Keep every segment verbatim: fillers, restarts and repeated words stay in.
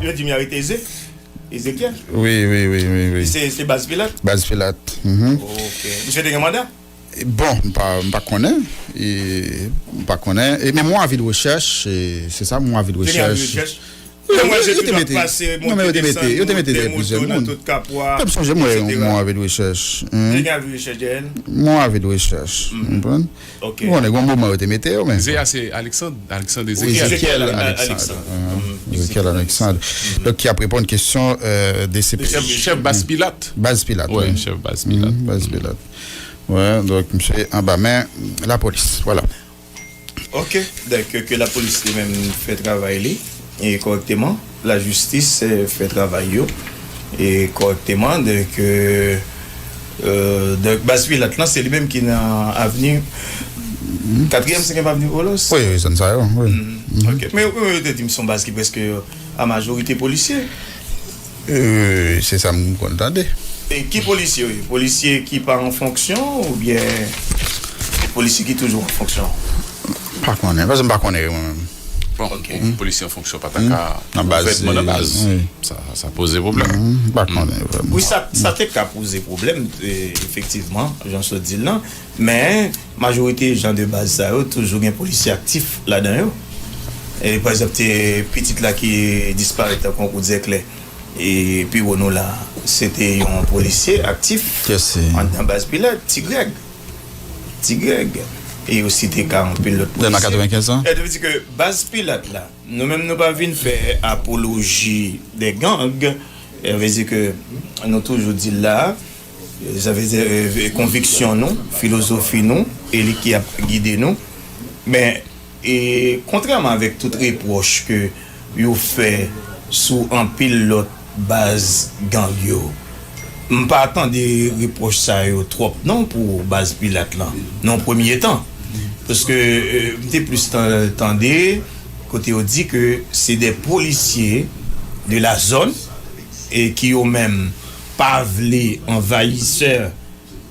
Yo di m yo arete Eze. Ezekiel. Wi, wi, wi, wi, wi. Se, se Baz Pilat? Baz Pilat. Mhm. Ok. Misye te gen manda? Bon, m pa, m pa konnen. E, m pa konnen. E, men mon avi de rechèch, e, se sa, mon avi de rechèch. Te gen avi de rechèch? Wi, yo te mete, non, men yo te mete, yo te mete de plizyè moun. Pèp sonje mwen, mon avi de rechèch. Te gen avi de rechèch dèyè l? Mon avi de rechèch. Konprann? Ok. Bon, nèg yon moman yo te mete yo, men. Ze a se Alexandre, Alexandre Ezekiel. Ezekiel Alexandre. Ezekiel Alexandre. Donk, ki ap reponn kesyon, euh, de se chèf, chèf Baz Pilat. Baz Pilat, wi. Chèf Baz Pilat. Baz Pilat. Wi, donk, misye anba men lapolis. Vwala. Ok, donk, ke lapolis li menm fè travay li e kòrèkteman, lajistis, eh, fè travay yo e kòrèkteman, donk, eh, eh, donk, Baz Pilat lan, se li menm ki nan avni katriyèm, senkyèm avni Volos? Wi, wi, zòn sa yo, wi. Ok. Men, men yo te di m se yon baz ki prèske a majorite polisye. Eh, se sa m konn tande. E ki polisye yo ye? Polisye ki pa an fonksyon oubyen polisye ki toujou an fonksyon? Pa konnen, paske m pa konnen yo mwen menm. Bon, ok. Yon polisye an fonksyon pa ta ka nan baz, gouvènman nan baz. Wi. Sa, sa poze pwoblèm. M pa konnen vrèman. Wi, sa, sa te ka poze pwoblèm, e, efektivman, jan w sot di l lan. Men, majorite jan de baz sa yo, toujou gen polisye aktif ladan yo. E, pa egzanp, te pitit la ki disparèt tankou yon kout zèklè. E, pi wo nou la, se te yon polisye aktif anndan baz Pilat, Ti Grèg. Ti Grèg. E yo site ka anpil lòt polisye. Nan katrevenkenz lan? E, te vle di ke baz Pilat la, nou menm nou pa vin fè apoloji de gang. E, vle di ke nou toujou di l la, sa vle di, e, konviksyon nou, filozofi nou, e li ki ap gide nou. Men, e, kontrèman avèk tout repwòch ke yo fè sou anpil lòt baz gang yo, m pa tande repwòch sa yo twòp non pou baz Pilat lan, nan yon premye tan. Paske, e, m te plis tan-, tande kote yo di ke se de polisye de la zòn e ki yo menm pa vle anvayisè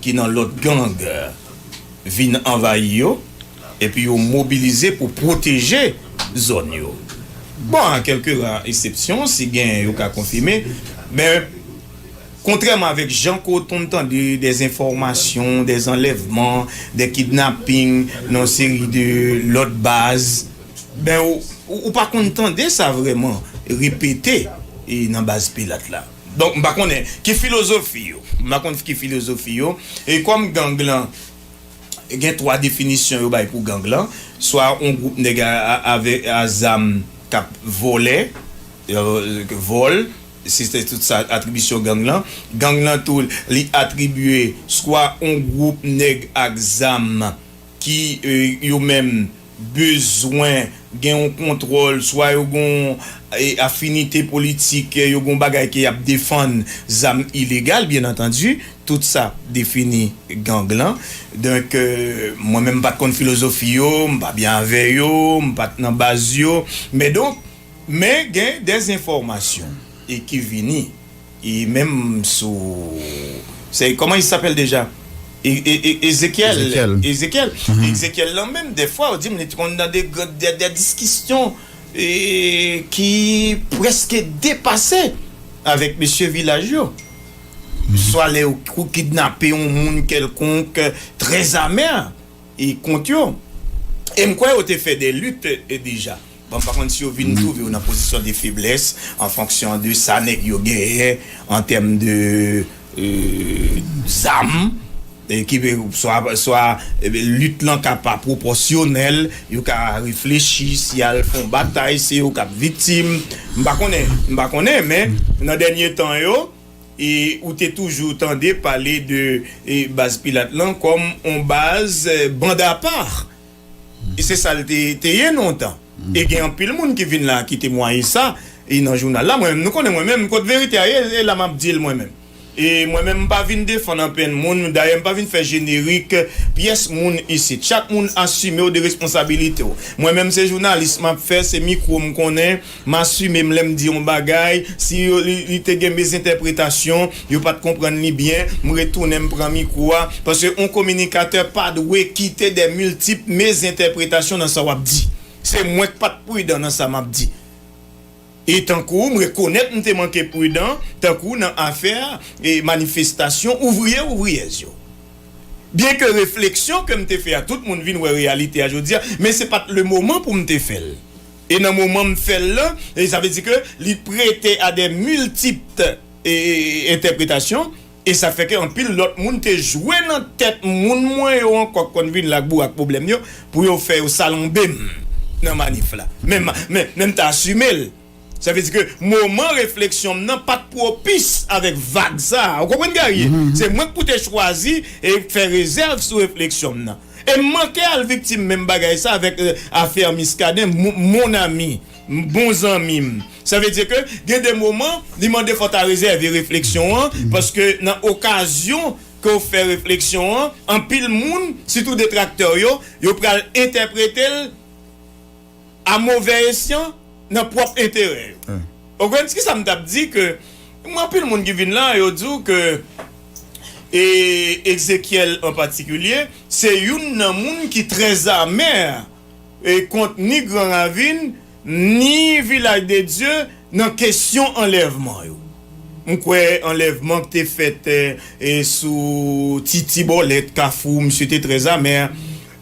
ki nan lòt gang vin anvayi yo, epi yo mobilize pou pwoteje zòn yo. Bon, a kèlke ra eksepsyon, si gen, yo ka konfime, men kontrèman avèk jan ke w tonn tande de enfòmasyon, de anlèvman, de kidnaping nan yon seri de lòt baz, ben, ou, ou, ou pa konn tande sa vrèman repete, e, nan baz Pilat la. Donk, m pa konnen ki filozofi yo. M pa konn ki filozofi yo. E kòm gang lan, gen twa definisyon yo bay pou gang lan. Swa yon gwoup nèg a, a, avè, a zam k ap vòlè, euh, vòl, se, se tout sa atribisyon gang lan. Gang lan tou, li atribye swa yon gwoup nèg ak zam ki, e, yo menm bezwen gen yon kontwòl, swa yo gen yon, e, afinite politik, e, yo gen yon bagay ke y ap defann, zam ilegal, byen antandi, tout sa defini gang lan. Donk, e, mwen menm m pa t konn filozofi yo, m pa byen avè yo, m pa t nan baz yo, men donk, men gen dezenfòmasyon e ki vini, e menm sou, se, comment il s'appelle déjà? E, e, e, Ezekiel. Ezekiel. Ezekiel. Ezekiel lan menm, dèfwa, ou di m, li te konn nan de, de, de diskisyon, e, ki prèske depase avèk mesye vilaj yo. Swa lè yo kou-, kidnape yon moun kèlkonk, trè amè, e kont yo. E m kwè yo te fè de lit, e, deja. Bon, m pa konn si yo vin twouve yo nan pozisyon de feblès an fonksyon de sa nèg yo genyen an tèm de, e, zam, e ki pe, swa, swa, e, lit lan ka pa pwopòsyonèl, yo ka reflechi si y al fè yon batay, se yo k ap viktim. M pa konnen, m pa konnen, men nan dènye tan yo, e ou te toujou tande pale de, e, baz Pilat lan kòm on baz, e, banda pa. E se sa l te, te ye lontan. E gen anpil moun ki vin la ki temwaye sa, e nan jounal la, mwen menm, nou konnen mwen menm, kot verite a ye, e la m ap di l mwen menm. E mwen menm, m pa vin defann anpenn moun, dayè, m pa vin fè jenerik pyès moun isit. Chak moun asime w de responsabilite w. Mwen menm, se jounalis m ap fè, se mikwo m konnen, m asime m lè m di yon bagay. Si yo, li, li te gen mezentèpretasyon, yo pa t konprann li byen, m retounen m pran mikwo a. Paske yon kominikatè pa dwe kite de miltip mezentèpretasyon nan sa w ap di. Se mwen k pa t pridan nan sa m ap di. E tankou m rekonèt m te manke pridan, tankou nan afè e manifestasyon ouvriye, ouvriyèz yo. Byenke refleksyon ke m te fè a, tout moun vin wè reyalite a jodi a, men se pa t le moman pou m te fè l. E nan moman m fè l lan, e sa vle di ke li prete a de miltip e, e, entèpretasyon, e sa fè ke anpil lòt moun te jwe nan tèt moun mwen yo ankò k konn vin la ak bourak pwoblèm yo, pou yo fè yo salonbe m nan manif la. Men, men, men m ta asime l. Sa vle di ke moman refleksyon m nan pa t pwopis avèk vag sa a. Ou konprann, Guerrier? Se mwen k pou te chwazi e fè rezèv sou refleksyon m nan. E m manke al viktim menm bagay sa avèk, euh, afè Muscadin, mon, mon ami, m, bon zanmi m. Sa vle di ke gen de moman, li mande fò w ta rezève refleksyon an, paske nan okazyon ke w fè refleksyon an, anpil moun, sitou detraktè yo, yo pral entèprete l a movè esyan nan pwòp enterè yo. Ou konprann ki sa m t ap di ke, mwen, anpil moun ki vin la, yo di w ke, e Ezekyèl an patikilye, se youn nan moun ki trè amè e kont ni Gran Ravin, ni Vilaj de Dye nan kesyon anlèvman yo. M kwè anlèvman k te fèt, e, e sou Titi Bòlèt, Kafou, misye te trè amè.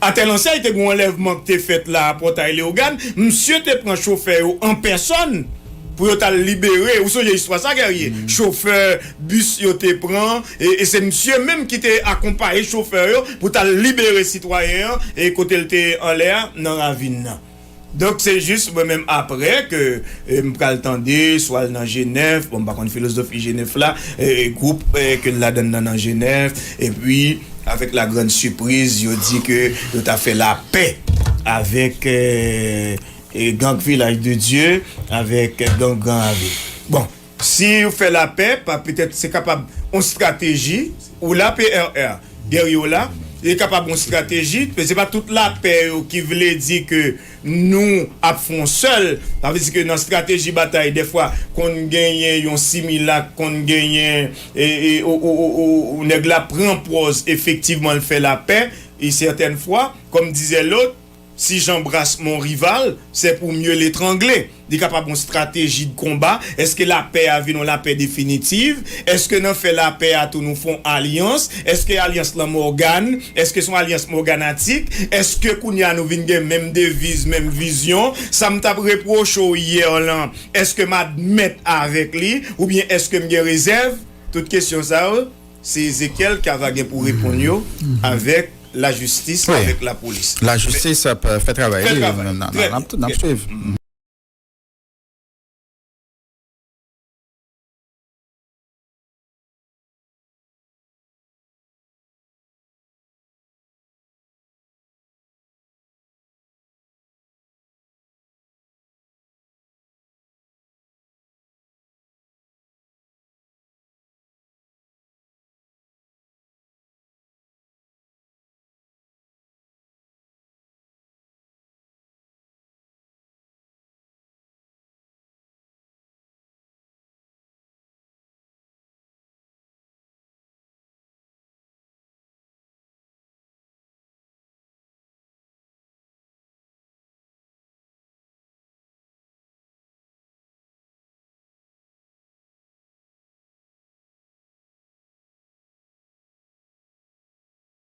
Atèl Ansèy te gen yon anlèvman k te fèt la a Pòtay Leyogàn. Misye te pran chofè yo an pèsòn pou yo t al libere. Ou sonje istwa sa, Guerrier? Chofè bis yo te pran, e, e se misye menm ki te akonpaye chofè yo pou t al libere sitwayen an, e kote l te anlè a, nan ravin nan. Donk, se jis mwen menm apre ke, e, m pral tande, swa l nan Jenèf, bon, m pa konn filozofi Jenèf la, e, gwoup, e, ke l ladann nan nan Jenèf, epi, avèk la grande surprise, yo di ke yo ta fè lapè avèk, e, e, gang Vilaj de Dye, avèk gang Gran Ravin. Bon, si yo fè lapè, pa, petèt se kapab yon estrateji, ou la, P R R, Guerrier, ou la, li kapab yon estrateji, men se pa tout lapè yo ki vle di ke nou ap fè yon sèl. Sa vle di ke nan estrateji batay, dèfwa, konn genyen yon similak, konn genyen, e, e, o, o, o, o, o, nèg la pran pòz, efektivman, l fè lapè, e sètèn fwa, comme disait l'autre, si j'embrasse mon rival, c'est pour mieux l'étrangler. Li kapab yon estrateji de konba. Èske lapè a vin yon lapè definitiv? Èske nan fè lapè a tou nou fè yon alyans? Èske alyans lan Mògàn? Èske se yon alyans mòganatik? Èske kounye a nou vin gen menm deviz, menm vizyon? Sa m t ap repwoche w yè lan, èske m admèt avèk li? Oubyen èske m gen rezèv? Tout kesyon sa yo, se Ezekyèl ki ava gen pou reponn yo avèk lajistis, avèk lapolis. Lajistis ap, euh, fè travay li. Fè travay. N ap, n ap, n ap swiv.